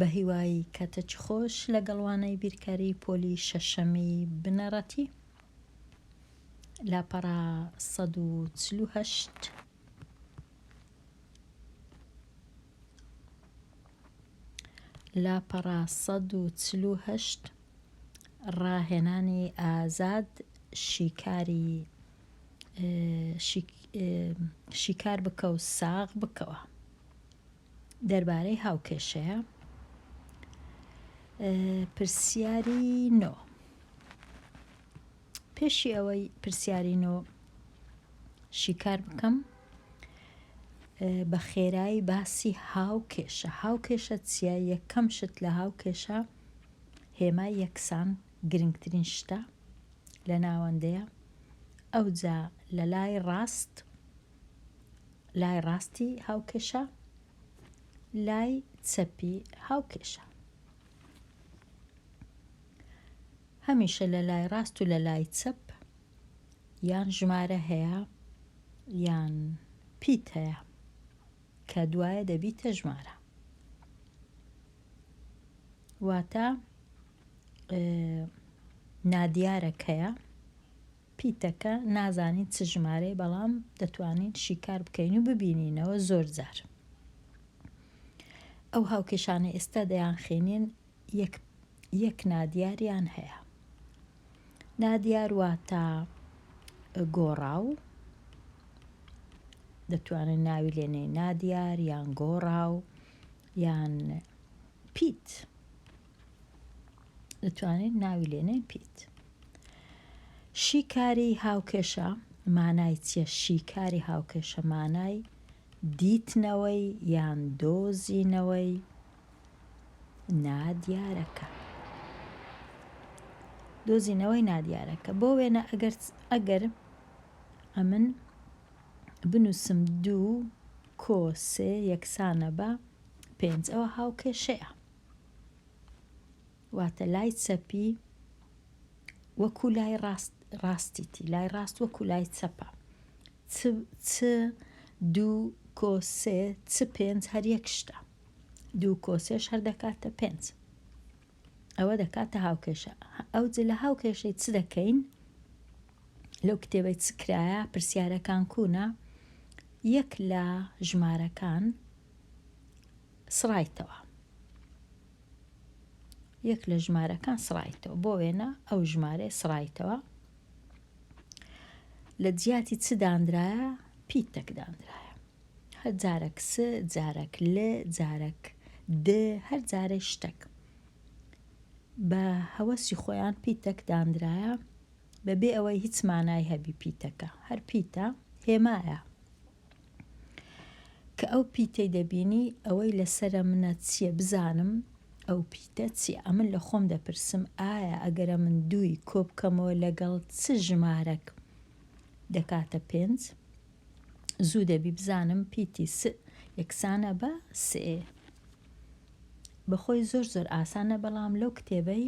بەهیوای کاتەکی خۆش لەگەڵ وانەی بیرکاری پۆلی شەشەمی بنەڕەتی لاپەڕە 148. لاپەڕە 148 ڕاهێنانی ئازاد شیکاری شیکار بکە و ساغ بکەوە. دەربارەی هاوکێشەیە. پرسیاری نۆ. پێشی ئەوەی پرسیاری نۆ شیکار بکەم بە خێرایی باسی هاوکێشە. هاوکێشە چییە؟ یەکەم شت لە هاوکێشە هێمای یەکسان گرنگترین شتە لە ناوەندەیە ئەوجا لە لای ڕاست لای ڕاستی هاوکێشە، لای چەپی هاوکێشە. هەمیشە لە لای ڕاست و لە لای چەپ یان ژمارە هەیە یان پیت هەیە کە دوایە دەبیتە ژمارە. واتە نادیارەک هەیە پیتەکە نازانین چ ژمارەیە بەڵام دەتوانین شیکار بکەین و ببینینەوە زۆر جار ئەو هاوکێشانەی ئێستا دەیانخینین یەک یەک نادیاریان هەیە نادیار واتە گۆڕاو دەتوانن ناوی لێنێ نادیار یان گۆڕاو یان پیت دەتوانین ناوی لێنێن پیت. شیکاری هاوکێشە مانای چیە؟ شیکاری هاوکێشە مانای دیتنەوەی یان دۆزینەوەی نادیارەکە. دۆزینەوەی نادیارەکە. بۆ وێنە ئەگەر ئەگەر ئەمن بنووسم دوو کۆ سێ یەکسانە بە پێنج ئەوە هاوکێشەیە. واتە لای چەپی وەکو لای ڕاست ڕاستیتی لای ڕاست وەکو لای چەپە چ چ دوو کۆ سێ چ پێنج هەر یەک شتە دوو کۆ سێش هەر دەکاتە پێنج ئەوە دەکاتە هاوکێشە ئەو لە هاوکێشەی چ دەکەین لەو کتێبەی چ کرایە پرسیارەکان کوونە یەک لە ژمارەکان سڕایتەوە. یەک لە ژمارەکان سڕایتەوە. بۆ وێنە ئەو ژمارەیە سڕایتەوە. لە جیاتی چ دانرایە؟ پیتەک دانرایە. هەر جارەک س، جارەک ل، جارەک د، هەر جارەی شتەک. بە هەوەسی خۆیان پیتەک دانرایە بەبێ ئەوەی هیچ مانای هەبی پیتەکە. هەر پیتە هێمایە. کە ئەو پیتەی دەبینی ئەوەی لەسەرە منە چیە بزانم ئەو پیتە چیە ئەمن لە خۆم دەپرسم ئایا ئەگەر ئەمن دووی کۆبکەمەوە لەگەڵ چ ژمارەک دەکاتە پێنج زوو دەبی بزانم پیتی س یەکسانە بە سێ بەخۆی زۆر زۆر ئاسانە بەڵام لەو کتێبەی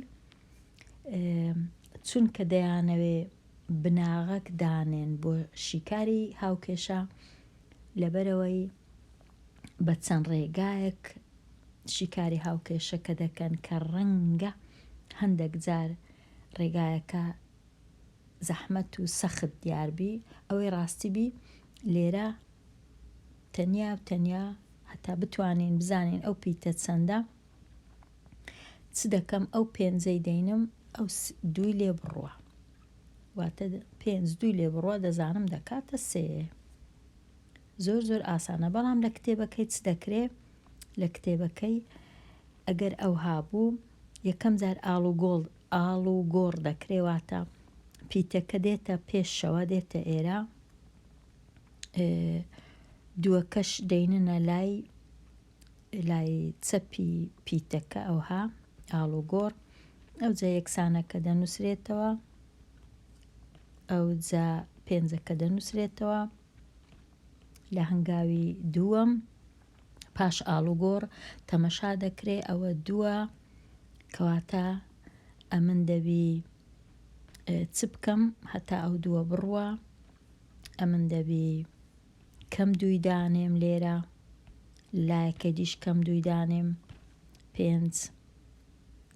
چونکە دەیانەوێ بناغەک دانێن بۆ شیکاری هاوکێشە، لەبەرئەوەی بە چەند ڕێگایەک شیکاری هاوکێشەکە دەکەن کە ڕەنگە هەندێک جار ڕێگایەکە زەحمەت و سەخت دیار بی، ئەوەی ڕاستی بی لێرە تەنیا و تەنیا هەتا بتوانین بزانین ئەو پیتە چەندە چ دەکەم ئەو پێنجەی دەینم ئەو دووی لێ بڕوە واتە پێنج دووی لێ بڕوە دەزانم دەکاتە سێ زۆر زۆر ئاسانە بەڵام لە کتێبەکەی چ دەکرێ لە کتێبەکەی ئەگەر ئەوها بوو یەکەم جار ئاڵ و گۆڵ ئاڵ و گۆڕ دەکرێ واتە پیتەکە دێتە پێشەوە دێتە ئێرە دووەکەش دەیننە لای لای چەپی پیتەکە ئەوها ئاڵوگۆڕ ئەوجا یەکسانەکە دەنووسرێتەوە ئەوجا پێنجەکە دەنووسرێتەوە لە هەنگاوی دووەم پاش ئاڵوگۆڕ تەمەشا دەکرێ ئەوە دووە کەواتە ئەمن دەبی چ بکەم هەتا ئەو دووە بڕوە ئەمن دەبی کەم دووی دانێم لێرە لایەکەی دیش کەم دووی دانێم. پێنج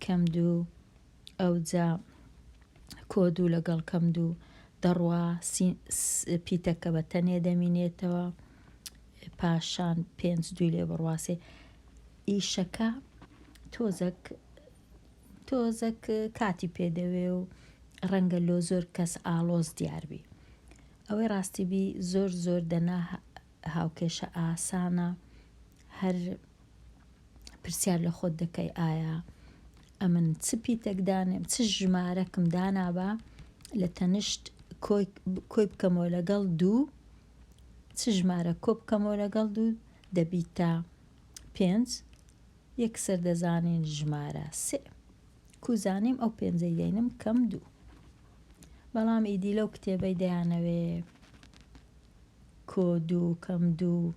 کەم دوو ئەوجا کۆ دوو لەگەڵ کەم دوو دەڕوا پیتەکە بە تەنێ دەمینێتەوە پاشان پێنج دووی لێ بڕواسێ ئیشەکە تۆزەک تۆزەک کاتی پێدەوێ و ڕەنگە لۆ زۆر کەس ئاڵۆز دیاربی ئەوەی ڕاستی بی زۆر زۆر دەنا هاوکێشە ئاسانە هەر پرسیار لە خۆت دەکەی ئایا ئەمن چ پیتەک دانێم چ ژمارەکم دانابا لە تەنیشت کۆی بکەمەوە لەگەڵ دوو چ ژمارە کۆ بکەمەوە لەگەڵ دوو دەبیتە پێنج یەکسەر دەزانین ژمارە سێ کو زانیم ئەو پێنجەی دەینم کەم دوو بەڵام ئیدی لەو کتێبەی دەیانەوێ کۆ دوو کەم دوو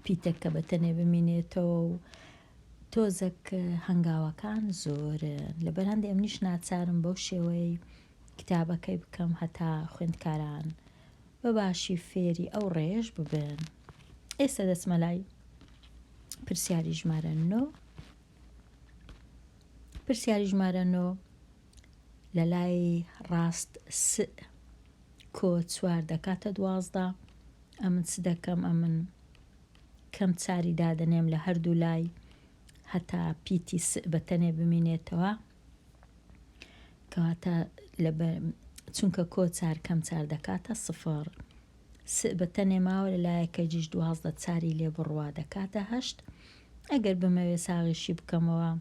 پیتەکە بە تەنێ بمینێتەوە و تۆزەک هەنگاوەکان زۆرن لەبەر هەندێ ئەمنیش ناچارم بەو شێوەیەی کتابەکەی بکەم هەتا خوێندکاران بە باشی فێری ئەو ڕێیەش ببن ئێستا دەچمە لای پرسیاری ژمارە نۆ پرسیاری ژمارە نۆ لە لای ڕاست س کۆ چوار دەکاتە 12 ئەمن چ دەکەم ئەمن کەم چاری دادەنێم لە هەردوو لای هەتا پیتی س بە تەنێ بمینێتەوە کەواتە چونکە کۆ چار کەم چار دەکاتە سفر س بە تەنێ ماوە لە لایەکەجیش 12 چاری لێ بڕوا دەکاتە هەشت ئەگەر بمەوێ ساغیشی بکەمەوە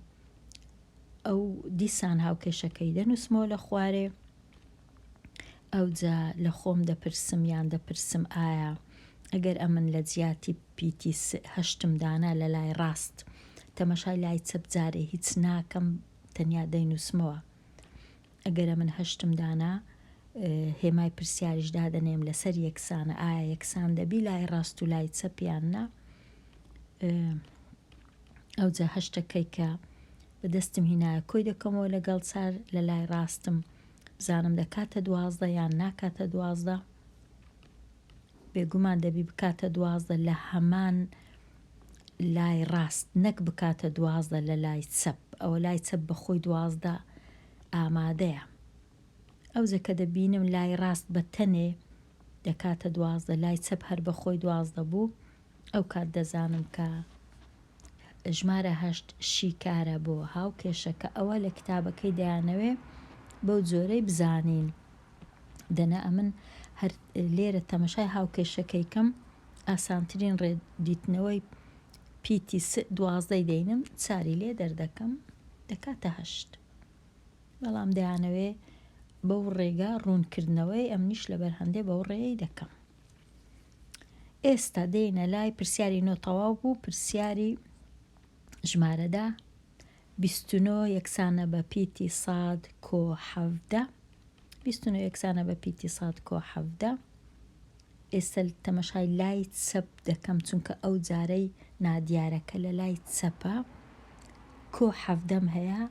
ئەو دیسان هاوکێشەکەی دەنووسمەوە لە خوارێ ئەوجا لە خۆم دەپرسم یان دەپرسم ئایا ئەگەر ئەمن لە جیاتی پیتی س هەشتم دانا لە لای ڕاست تەمەشای لای چەپ جارێ هیچ ناکەم تەنیا دەینووسمەوە ئەگەر ئەمن هەشتم دانا هێمای پرسیاریش دادەنێم لەسەر یەکسانە ئایا یەکسان دەبی لای ڕاست و لای چەپ یان نا ئەوجا هەشتەکەی کە بە دەستم هینایە کۆی دەکەمەوە لەگەڵ چار لە لای ڕاستم بزانم دەکاتە 12 یان ناکاتە 12 بێگومان دەبی بکاتە 12 لە هەمان لای ڕاست نەک بکاتە 12 لە لای چەپ ئەوە لای چەپ بەخۆی 12 ئامادەیە ئەوجە کە دەبینم لای ڕاست بە تەنێ دەکاتە 12 لای چەپ هەر بەخۆی 12 بوو ئەو کات دەزانم کە ژمارە هەشت شیکارە بۆ هاوکێشەکە ئەوە لە کتابەکەی دەیانەوێ بەو جۆرەی بزانین دەنا ئەمن هەر لێرە تەمەشای هاوکێشەکەی کەم ئاسانترین ڕێ دیتنەوەی پیتی س دوازدەی دەینم چاری لێ دەردەکەم دەکاتە هەشت بەڵام دەیانەوێ بەو ڕێگا ڕوونکردنەوەی ئەمنیش لەبەر هەندێ بەو ڕێی دەکەم ئێستا دێینە لای پرسیاری نۆ تەواو بوو پرسیاری ژمارەدا 29 یەکسانە بە پیتی ساد کۆ حەڤدە 29 یەکسانە بە پیتی ساد کۆ حەڤدە ئێستا تەمەشای لای چەپ دەکەم چونکە ئەو جارەی نادیارەکە لە لای چەپە کۆ حەڤدەم هەیە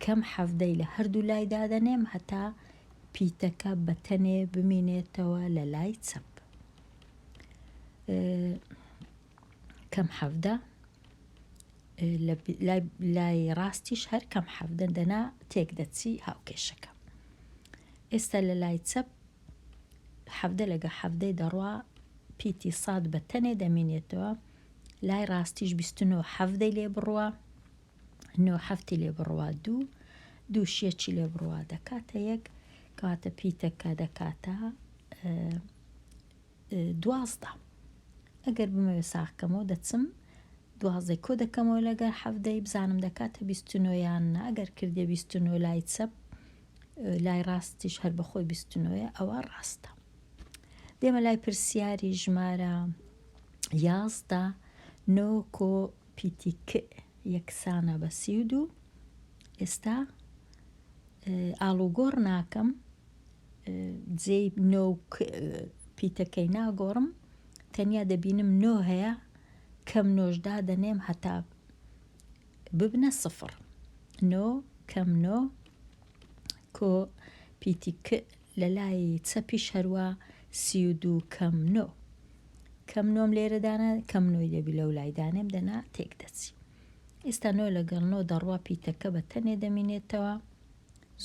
کەم حەڤدەی لە هەردوو لای دادەنێم هەتا پیتەکە بە تەنێ بمینێتەوە لە لای چەپ کەم حەڤدە لای ڕاستیش هەر کەم حەڤدە دەنا تێک دەچی هاوکێشەکە ئێستا لە لای چەپ حەڤدە لەگە حەڤدەی دەڕوا پیتی ساد بە تەنێ دەمینێتەوە لای ڕاستیش 29 حەڤدەی لێ بڕوا نۆ حەفتی لێ بڕوا دوو دووش یەکی لێ بڕوا دەکاتە یەک کەواتە پیتەکە دەکاتە 12 ئەگەر بمەوێ ساغکەمەوە دەچم دوازدەی کۆ دەکەمەوە لەگەر حەڤدەی بزانم دەکاتە 29 یان نا ئەگەر کردێ 29 لای چەپ لای ڕاستیش هەر بەخۆی 29 ئەوە ڕاستە دێمە لای پرسیاری ژمارە یازدە نۆ کۆ پیتی ک یەکسانە بە 32 ئێستا ئاڵوگۆڕ ناکەم جێی نۆ پیتەکەی ناگۆڕم تەنیا دەبینم نۆ هەیە کەم نۆش دادەنێم هەتا ببنە سفر نۆ کەم نۆ کۆ پیتی ک لە لای چەپیش هەروا 32 کەم نۆ کەم نۆم لێرە دانا کەم نۆی دەبی لەو لای دانێم دەنا تێک دەچی. ئێستا نۆ لەگەڵ نۆ دەڕوا پیتەکە بە تەنێ دەمینێتەوە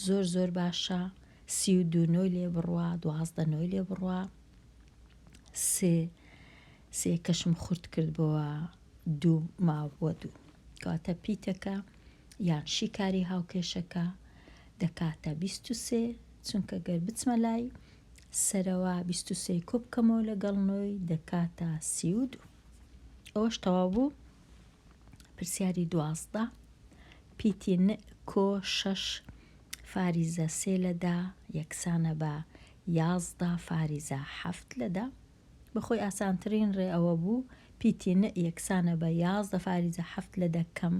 زۆر زۆر باشە 32 نۆی لێ بڕوا 12 نۆی لێ بڕوا سێ سێکەشم خورت کردبۆوە دوو مابووە دوو کەواتە پیتەکە یان شیکاری هاوکێشەکە دەکاتە 23 چونکە گەر بچمە لای سەرەوە 23 کۆ بکەمەوە لەگەڵ نۆی دەکاتە 32 ئەوەش تەواو بوو پرسیاری 12 پیتی ن کۆ شەش فاریزە سێ لە دە یەکسانە بە 11 فاریزە حەفت لە دە بەخۆی ئاسانترین ڕێ ئەوە بوو پیتی ن یەکسانە بە 11 فاریزە حەفت لە دە کەم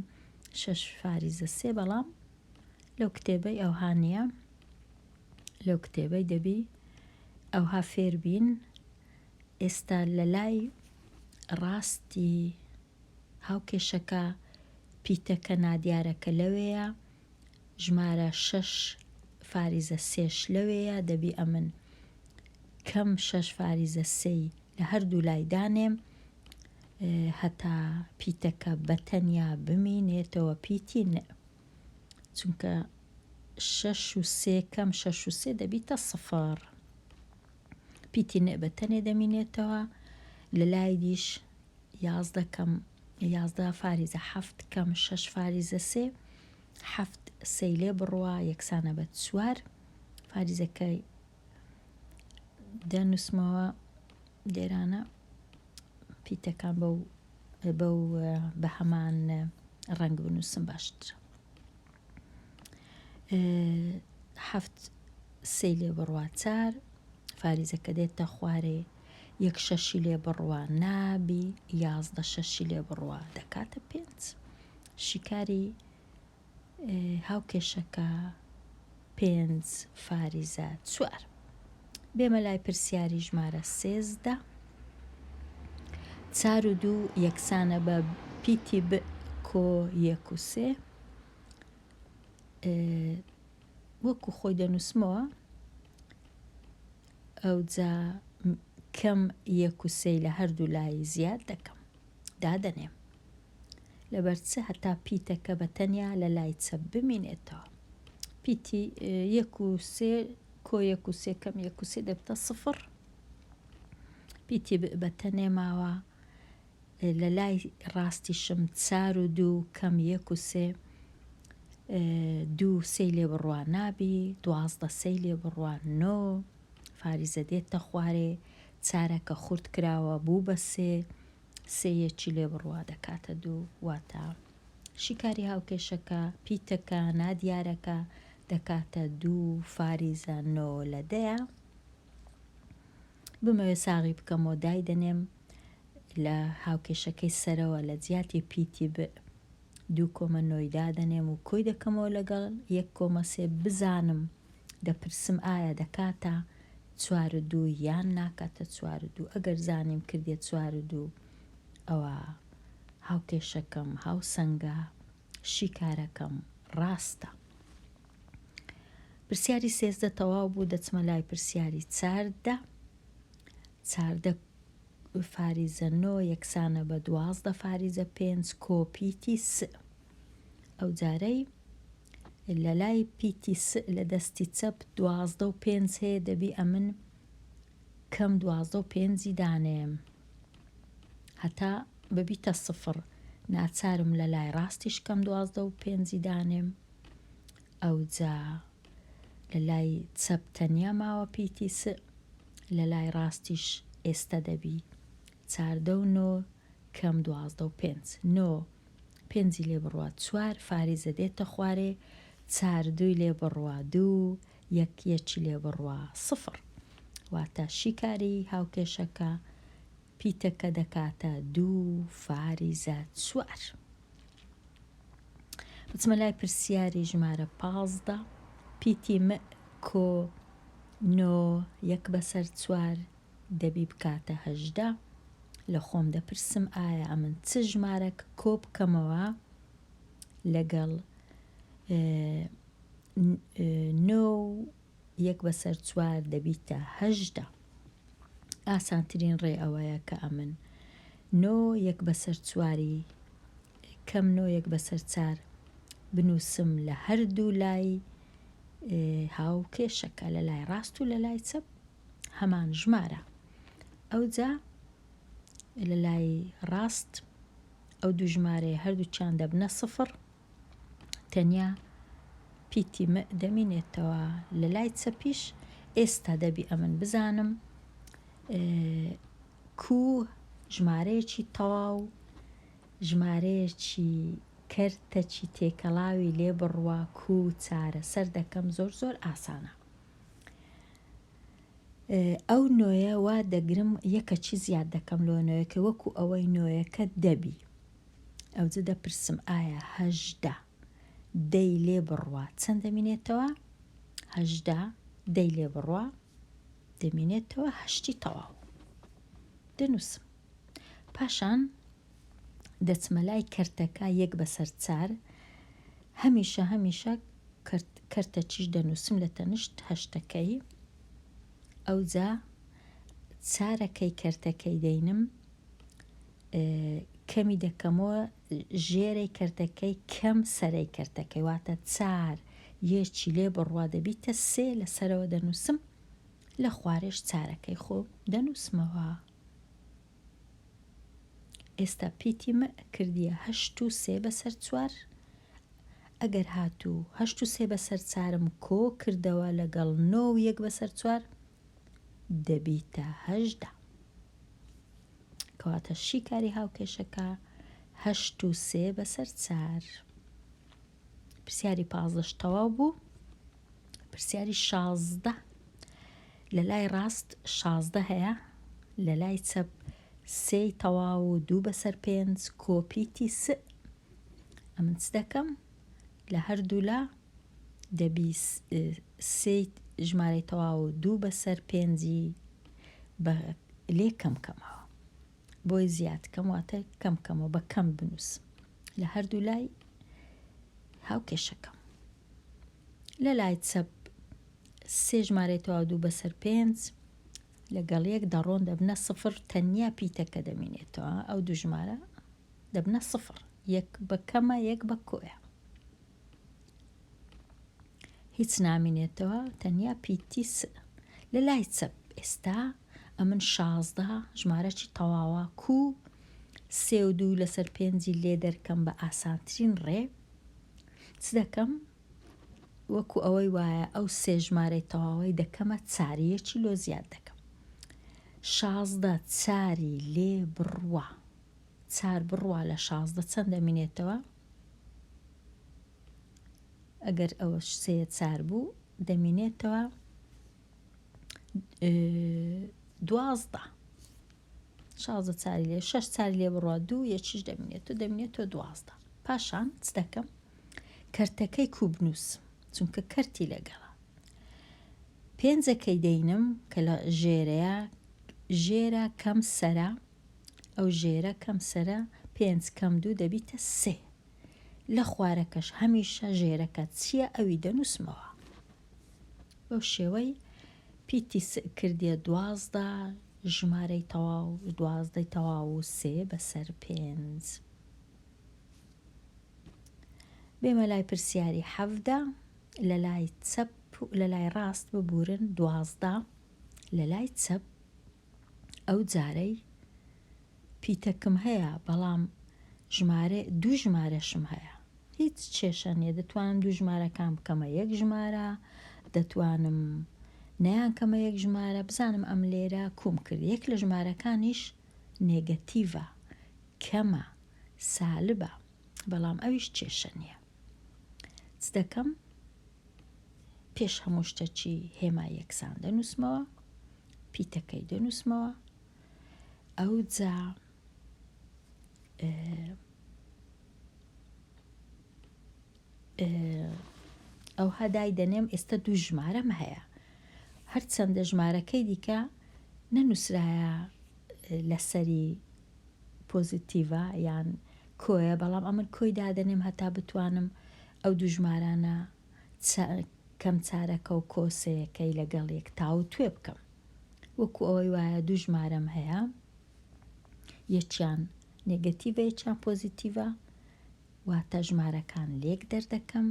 شەش فاریزە سێ بەڵام لەو کتێبەی ئەوها نییە لەو کتێبەی دەبی ئەوها فێر بین ئێستا لە لای ڕاستی هاوکێشەکە پیتەکە نادیارەکە لەوێیە ژمارە شەش فاریزە سێش لەوێیە دەبی ئەمن کەم شەش فاریزە سێی لە هەردوو لای دانێم هەتا پیتەکە بە تەنیا بمینێتەوە پیتی ن چونکە شەش و سێ کەم شەش و سێ دەبیتە سفر پیتی ن بە تەنێ دەمینێتەوە لە لای دیش 11 کەم 11 فاریزە حەفت کەم شەش فاریزە سێ حەفت سێی لێ بڕوا یەکسانە بە چوار فاریزەکەی دەنووسمەوە لێرانە پیتەکان بەو بەو بە هەمان ڕەنگ بنووسم باشترە حەفت سێی لێ بڕوا چار فاریزەکە دێتە خوارێ یەک شەشی لێ بڕوا نابی 11 شەشی لێ بڕوا دەکاتە پێنج شیکاری هاوکێشەکە پێنج فاریزە چوار. بێمە لای پرسیاری ژمارە 13. چار و دوو یەکسانە بە پیتی ب کۆ یەک و سێ. وەکو خۆی دەنووسمەوە ئەوجا کەم یەک و سێی لە هەردوو لای زیاد دەکەم دادەنێم. لەبەر چ هەتا پیتەکە بە تەنیا لە لای چەپ بمینێتەوە. پیتی یەک و سێ کۆ یەک و سێ کەم یەک و سێ دەبتە سفر. پیتی ب بە تەنێ ماوە لە لای ڕاستیشم چار و دوو کەم یەک و سێ دوو سێی لێ بڕوا نابی 12 سێی لێ بڕوا نۆ فاریزە دێتە خوارێ چارەکە خورد کراوە بوو بە سێ سێ یەکی لێ بڕوا دەکاتە دوو واتە شیکاری هاوکێشەکە پیتەکە نادیارەکە دەکاتە دوو فاریزە نۆ لە دەیە بمەوێ ساغی بکەمەوە دایدەنێم لە هاوکێشەکەی سەرەوە لە جیاتی پیتی ب دوو کۆمە نۆی دادەنێم و کۆی دەکەمەوە لەگەڵ یەک کۆمە سێ بزانم دەپرسم ئایا دەکاتە چوار و دوو یان ناکاتە چوار و دوو ئەگەر زانیم کردیە چوار و دوو ئەوە هاوکێشەکەم هاوسەنگە شیکارەکەم ڕاستە. پرسیاری 13 تەواو بوو دەچمە لای پرسیاری چاردە چاردە فاریزە نۆ یەکسانە بە 12 فاریزە پێنج کۆ پیتی س ئەو جارەی لە لای پیتی س لە دەستی چەپ 12 و پێنج هەیە دەبی ئەمن کەم 12 و پێنجی دانێم هەتا ببیتە سفر ناچارم لە لای ڕاستیش کەم 12 و پێنجی دانێم ئەوجا لە لای چەپ تەنیا ماوە پیتی س لە لای ڕاستیش ئێستە دەبی چاردە و نۆ کەم 12 و پێنج نۆ پێنجی لێ بڕوا چوار فاریزە دێتە خوارێ چار دووی لێ بڕوا دوو یەک یەکی لێ بڕوا سفر واتە شیکاری هاوکێشەکە پیتەکە دەکاتە دوو فاریزە چوار. بچمە لای پرسیاری ژمارە 15 پیتی م کۆ نۆ یەک بەسەر چوار دەبی بکاتە هەژدە لە خۆم دەپرسم ئایا ئەمن چ ژمارەک کۆ بکەمەوە لەگەڵ نۆ و یەک بەسەر چوار دەبیتە هەژدە ئاسانترین ڕێ ئەوەیە کە ئەمن نۆ یەک بەسەر چواری. کەم نۆیەک بەسەر چار بنووسم لە هەردوو لای هاوکێشەکە لە لای ڕاست و لە لای چەپ هەمان ژمارە ئەوجا لە لای ڕاست ئەو دوو ژمارەیە هەردووکیان دەبنە سفر تەنیا پیتی م دەمینێتەوە لە لای چەپیش ئێستا دەبی ئەمن بزانم کو ژمارەیەکی تەواو ژمارەیەکی کەرتەکی تێکەڵاوی لێ بڕوا کو چارەسەر دەکەم زۆر زۆر ئاسانە. ئەو نۆیە وا دەگرم یەکەکی زیاد دەکەم لۆ نۆیەکە وەکو ئەوەی نۆیەکە دەبی ئەوجە دەپرسم ئایا 18 دەی لێ بڕوا چەند دەمینێتەوە 18 دەی لێ بڕوا دەمینێتەوە هەشتی تەواو دەنووسم پاشان دەچمە لای کەرتەکە یەک بەسەر چار هەمیشە هەمیشە کەرتەچیش دەنووسم لە تەنشت هەشتەکەی ئەوجا چارەکەی کەرتەکەی دەینم کەمی دەکەمەوە ژێرەی کەرتەکەی کەم سەرەی کەرتەکەی واتە چار یەکی لێ بڕوا دەبیتە سێ لە سەرەوە دەنووسم لە خوارێش چارەکەی خۆ دەنووسمەوە. ئێستا پیتی م کردیە هەشت و سێ بەسەر چوار ئەگەر هاتوو هەشت و سێ بەسەر چارم کۆ کردەوە لەگەڵ نۆ و یەک بەسەر چوار دەبیتە 18 کەواتە شیکاری هاوکێشەکە هەشت و سێ بەسەر چار پرسیاری پازدەش تەواو بوو پرسیاری 16 لە لای ڕاست 16 هەیە لە لای چەپ سێی تەواو و دوو بەسەر پێنج کۆپیتی س ئەمن چ دەکەم لە هەردوولا دەبی سێی ژمارەی تەواو و دوو بەسەر پێنجی بە لێ کەم کەمەوە بۆی زیاد کەم واتە کەم کەمەوە بە کەم بنووسم لە هەردوو لای هاوکێشەکەم لە لای چەپ سێ ژمارەی تەواو دوو بەسەر پێنج لەگەڵ یەک دەڕۆن دەبنە سفر تەنیا پیتەکە دەمینێتەوە ئەو دوو ژمارە دەبنە سفر یەک بە کەمە یەک بە کۆیە هیچ نامینێتەوە تەنیا پیتی س لە لای چەپ ئێستا ئەمن 16 ژمارەی تەواوە کو سێ و دوو لەسەر پێنجی لێ دەرکەم بە ئاسانترین ڕێ چ دەکەم وەکو ئەوەی وایە ئەو سێ ژمارەی تەواوەی دەکەمە چار یەکی لۆ زیاد دەکەم 16 چاری لێ بڕوا چار بڕوا لە 16 چەند دەمینێتەوە ئەگەر ئەوە سێ چار بوو دەمینێتەوە 12 16 چاری لێ شەش چاری لێ بڕوا دوو یەکیش دەمینێتەوە دەمینێتەوە 12 پاشان چ دەکەم کەرتەکەی کو بنووسم چونکە کەرتی لەگەڵە پێنجەکەی دەینم کە لە ژێرەیە ژێرە کەم سەرە ئەو ژێرە کەم سەرە پێنج کەم دوو دەبیتە سێ لە خوارەکەش هەمیشە ژێرەکە چییە ئەوی دەنووسمەوە بەو شێوەی پیتی س کردیە 12 ژمارەی تەواو دوازدەی تەواو و سێ بەسەر پێنج. بێمە لای پرسیاری 17 لە لای چەپ لە لای ڕاست ببورن 12 لە لای چەپ ئەو جارەی پیتەکم هەیە بەڵام ژمارە دوو ژمارەشم هەیە هیچ کێشە نیە دەتوانم دوو ژمارەکان بکەمە یەک ژمارە دەتوانم نەیان کەمە یەک ژمارە بزانم ئەم لێرە کوم کرد یەک لە ژمارەکانیش نێگەتیڤە کەمە سالبە بەڵام ئەویش کێشە نییە چ دەکەم پێش هەموو شتەکی هێما یەکسان دەنووسمەوە پیتەکەی دەنووسمەوە ئەوجا ئەوها دایدەنێم ئێستا دوو ژمارەم هەیە هەرچەندە ژمارەکەی دیکە نەنووسرایە لەسەری پۆزیتیڤە یان کۆیە بەڵام ئەمن کۆی دادەنێم هەتا بتوانم ئەو دوو ژمارانە کەم چارەکە و کۆسەیەکەی لەگەڵ یەک تاوتوێ بکەم وەکو ئەوەی وایە دوو ژمارەم هەیە یەکیان نێگەتیڤە یەکیان پۆزیتیڤە. واتە ژمارەکان لێک دەردەکەم،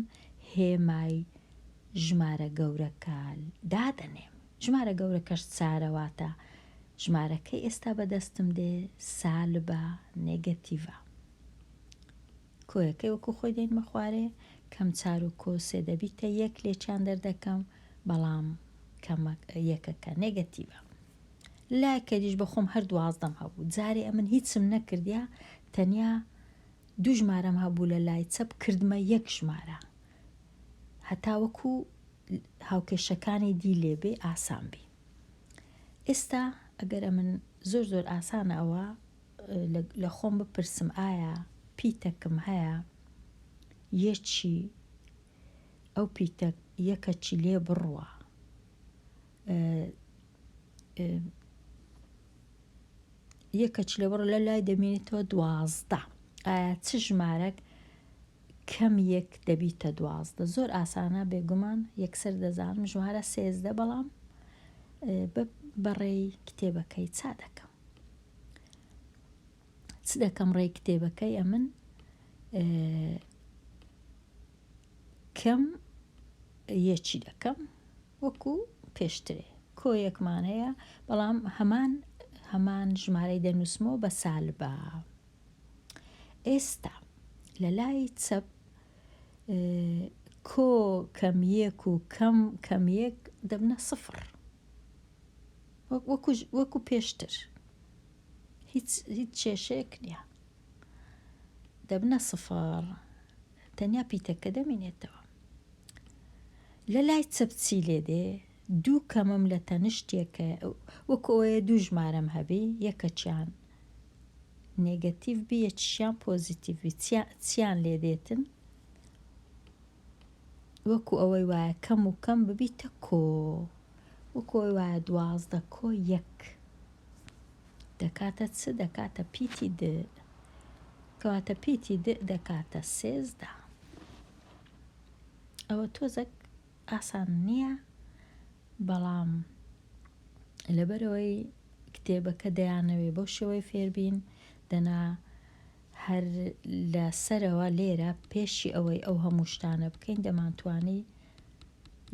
هێمای ژمارە گەورەکە دادەنێم. ژمارە گەورەکەش چارە واتە ژمارەکەی ئێستا بەدەستم دێ سالبە، نێگەتیڤە. کۆیەکەی وەکو خۆی دێنمە خوارێ، کەم چار و کۆ سێ دەبیتە یەک لێکیان دەردەکەم، بەڵام کەمە یەکەکە نێگەتیڤە. لایەکەدیش بە خۆم هەر دوازدەم هەبوو جارێ ئەمن هیچم نەکردیا تەنیا دوو ژمارەم هەبوو لە لای چەپ کردمە یەک ژمارە هەتا وەکو هاوکێشەکانی دی لێبێ ئاسان بی ئێستا ئەگەر ئەمن زۆر زۆر ئاسانە ئەوە لە خۆم بپرسم ئایا پیتەکم هەیە یەکی ئەو پیتە یەکەکی لێ بڕوە یەکە چلە بڕ لە لای دەمێنێتەوە 12 ئایا چ ژمارەک کەم یەک دەبیتە 12 زۆر ئاسانە بێگومان یەکسەر دەزانم ژمارە سێزدە بەڵام بەڕێی کتێبەکەی چا دەکەم چ دەکەم ڕێی کتێبەکەی ئەمن کەم یەکی دەکەم وەکو پێشترێ کۆیەکمان هەیە بەڵام هەمان هەمان ژمارەی دەنووسمەوە بە سالبە ئێستا لە لای چەپ کۆ کەم یەک و کەم کەم یەک دەبنە سفر وەکو وەکو پێشتر هیچ هیچ کێشەیەک نییە دەبنە سفر تەنیا پیتەکە دەمینێتەوە لە لای چەپ چی لێ دێ؟ دوو کەمم لە تەنشت یەکە وەکو ئەوەیە دوو ژمارەم هەبی یەکەکیان نێگەتیڤ بی یەکیشیان پۆزیتیڤ بی چیان لێ دێتن؟ وەکو ئەوەی وایە کەم و کەم ببیتە کۆ وەکو ئەوەی وایە 12 کۆ یەک دەکاتە چ دەکاتە پیتی د کەواتە پیتی د دەکاتە 13 ئەوە تۆزەک ئاسان نییە بەڵام لەبەرەوەی کتێبەکە دەیانەوێ بەو شێوەی فێربین دەنا هەر لە سەرەوە لێرە پێشی ئەوەی ئەو هەموو شتانە بکەین دەمانتوانی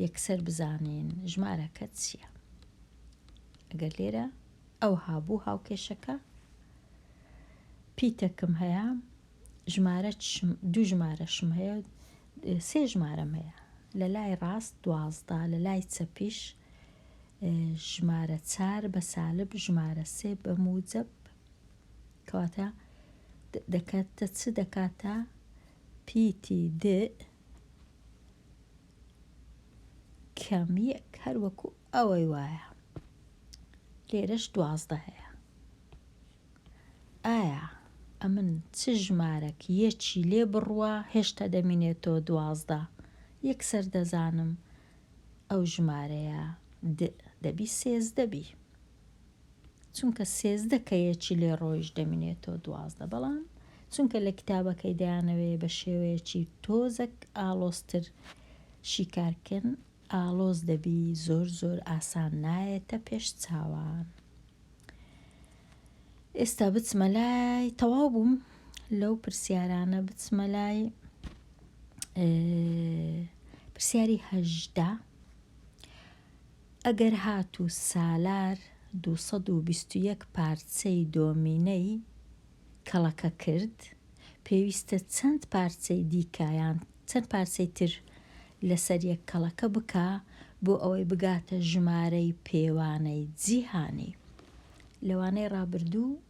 یەکسەر بزانین ژمارەکە چییە ئەگەر لێرە ئەوها بوو هاوکێشەکە پیتەکم هەیە ژمارە دوو ژمارەشم هەیە سێ ژمارەم هەیە لە لای ڕاست 12 لە لای چەپیش ژمارە چار بە سالب ژمارە سێ بە موجب کەواتە دەکاتە چ دەکاتە پیتی د کەم یەک هەر وەکو ئەوەی وایە لێرەش 12 هەیە ئایا ئەمن چ ژمارەک یەکی لێ بڕوا هێشتا دەمینێتەوە 12 یەکسەر دەزانم ئەو ژمارەیە د دەبی 13 بی چونکە 13 کە یەکی لێ ڕۆیشت دەمینێتەوە 12 بەڵام چونکە لە کتابەکەی دەیانەوێ بە شێوەیەکی تۆزەک ئاڵۆزتر شیکارکەن ئاڵۆز دەبی زۆر زۆر ئاسان نایەتە پێش چاوان. ئێستا بچمە لای تەواو بووم لەو پرسیارانە بچمە لای پرسیاری هەژدە ئەگەر هاتوو سالار 221 پارچەی دۆمینەی کەڵەکە کرد، پێویستە چەند پارچەی دیکە یان چەند پارچەی تر لەسەر یەک کەڵەکە بکا بۆ ئەوەی بگاتە ژمارەی پێوانەی جیهانی. لە وانەی ڕابردوو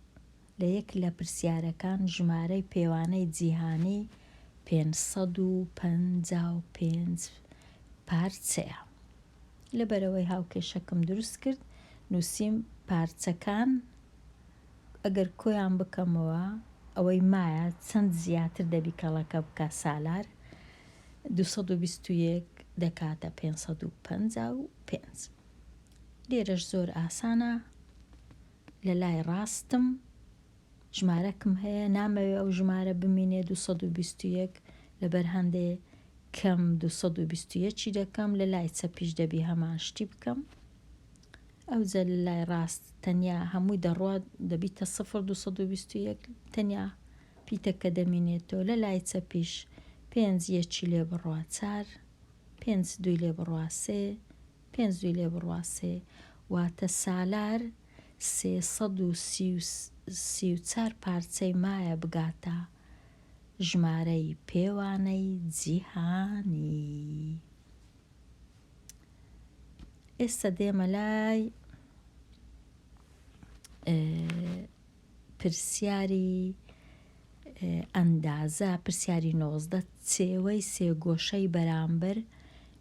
لە یەک لە پرسیارەکان ژمارەی پێوانەی جیهانی 555 پارچەیە. لەبەرئەوەی هاوکێشەکم دروست کرد نووسیم پارچەکان ئەگەر کۆیان بکەمەوە ئەوەی مایە چەند زیاتر دەبی کەڵەکە بکا سالار 221 دەکاتە 555 لێرەش زۆر ئاسانە لە لای ڕاستم ژمارەکم هەیە نامەوێ ئەو ژمارە بمینێ 221 لەبەر هەندێ کەم 221 دەکەم لە لای چەپیش دەبی هەمان شتی بکەم ئەوجە لە لای ڕاست تەنیا هەمووی دەڕوا دەبیتە سفر 221 تەنیا. پیتەکە دەمینێتەوە لە لای چەپیش پێنج یەکی لێ بڕوا چار پێنج دووی لێ بڕوا سێ پێنج دووی لێ بڕوا سێ واتە سالار 334 پارچەی مایە بگاتە ژمارەی پێوانەی جیهانی. ئێستا دێمە لای پرسیاری ئەندازە، پرسیاری 19 چێوەی سێگۆشەی بەرامبەر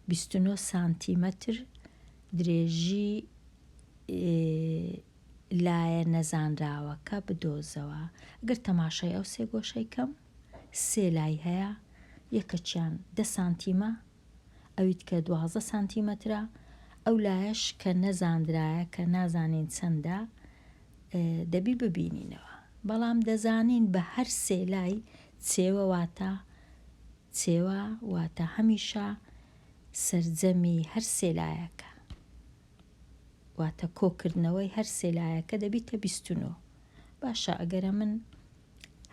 29 سانتیمەتر درێژی لایە نەزانراوەکە بدۆزەوە. گەر تەماشای ئەو سێگۆشەی کەم، سێ لای هەیە، یەکەکیان دە سانتیمە، ئەوی دیکە 12 سانتیمەترە، ئەو لایەش کە نەزاندرایە کە نازانین چەندە دەبی ببینینەوە. بەڵام دەزانین بە هەر سێ لای چێوە واتە چێوە واتە هەمیشە سەرجەمی هەر سێ لایەکە. واتە کۆکردنەوەی هەر سێ لایەکە دەبیتە 29. باشە ئەگەرە من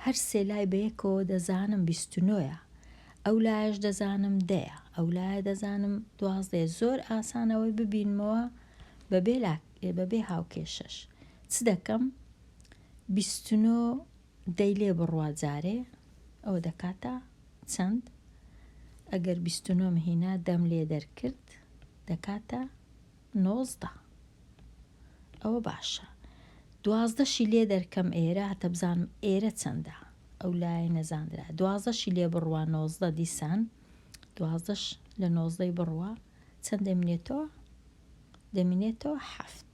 هەر سێ لای بەیەکەوە دەزانم 29 یە ئەو لایەش دەزانم دەیە ئەو لایە دەزانم دوازدەیە زۆر ئاسان ئەوەی ببینمەوە بەبێ لا بەبێ هاوکێشەش چ دەکەم 29 دەی لێ بڕوا جارێ ئەوە دەکاتە چەند ئەگەر 29 هینا دەم لێ دەرکرد دەکاتە 19 ئەوە باشە دوازدەشی لێ دەرکەم ئێرە هەتە بزانم ئێرە چەندە ئەو لایەی نەزاندرا دوازدەشی لێ بڕوا نۆزدە دیسان دوازدەش لە نۆزدەی بڕوا چەند دەمینێتەوە دەمینێتەوە حەفت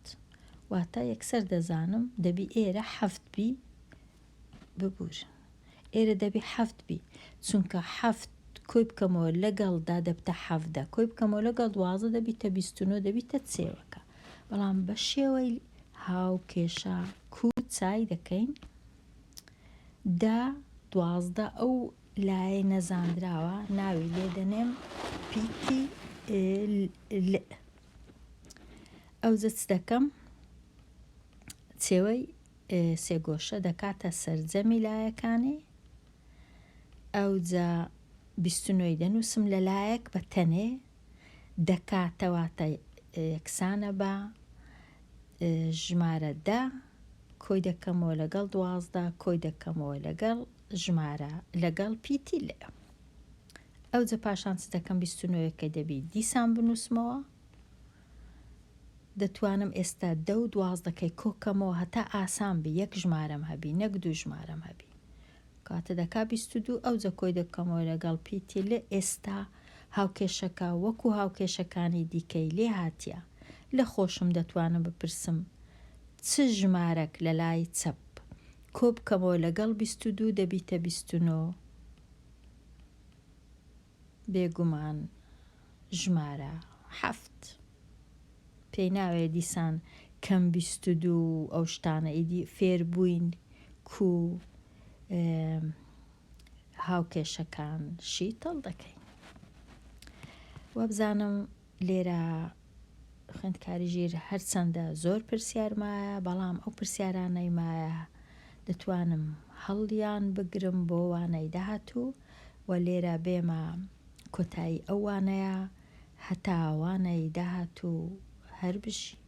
واتە یەکسەر دەزانم دەبی ئێرە حەفت بی ببور ئێرە دەبی حەفت بی چونکە حەفت کۆی بکەمەوە لەگەڵ دا دەبتە حەڤدە کۆی بکەمەوە لەگەڵ دوازدە دەبیتە 29 دەبیتە چێوەکە بەڵام بە شێوەی هاوکێشە کو چای دەکەین دە 12 ئەو لایەی نەزاندراوە ناوی لێ دەنێم پیتی ل ئەوجە چ دەکەم چێوەی سێگۆشە دەکاتە سەرجەمی لایەکانی ئەوجا 29 ی دەنووسم لە لایەک بە تەنێ دەکاتە واتە یەکسانە بە ژمارە دە کۆی دەکەمەوە لەگەڵ 12 کۆی دەکەمەوە لەگەڵ ژمارە لەگەڵ پیتی لێ ئەوجە پاشان چ دەکەم 29 ەکەی دەبی دیسان بنووسمەوە دەتوانم ئێستا دە و دوازدەکەی کۆکەمەوە هەتا ئاسان بی یەک ژمارەم هەبی نەک دوو ژمارەم هەبی کاتە دەکا 22 ئەوجە کۆی دەکەمەوە لەگەڵ پیتی لێ ئێستا هاوکێشەکە وەکو هاوکێشەکانی دیکەی لێ هاتیە لە خۆشم دەتوانم بپرسم چ ژمارەک لە لای چەپ کۆبکەمەوە لەگەڵ 22 دەبیتە 29 بێگومان ژمارە حەفت پێی ناوێ دیسان کەم 22 و ئەو شتانە ئیدی فێر بووین کو هاوکێشەکان شیتەڵ دەکەین وابزانم لێرە خوێندکاری ژیر هەرچەندە زۆر پرسیار مایە بەڵام ئەو پرسیارانەی مایە دەتوانم هەڵیان بگرم بۆ وانەی داهاتوو و لێرە بێمە کۆتایی ئەو وانەیە هەتا وانەی داهاتوو هەر بژین.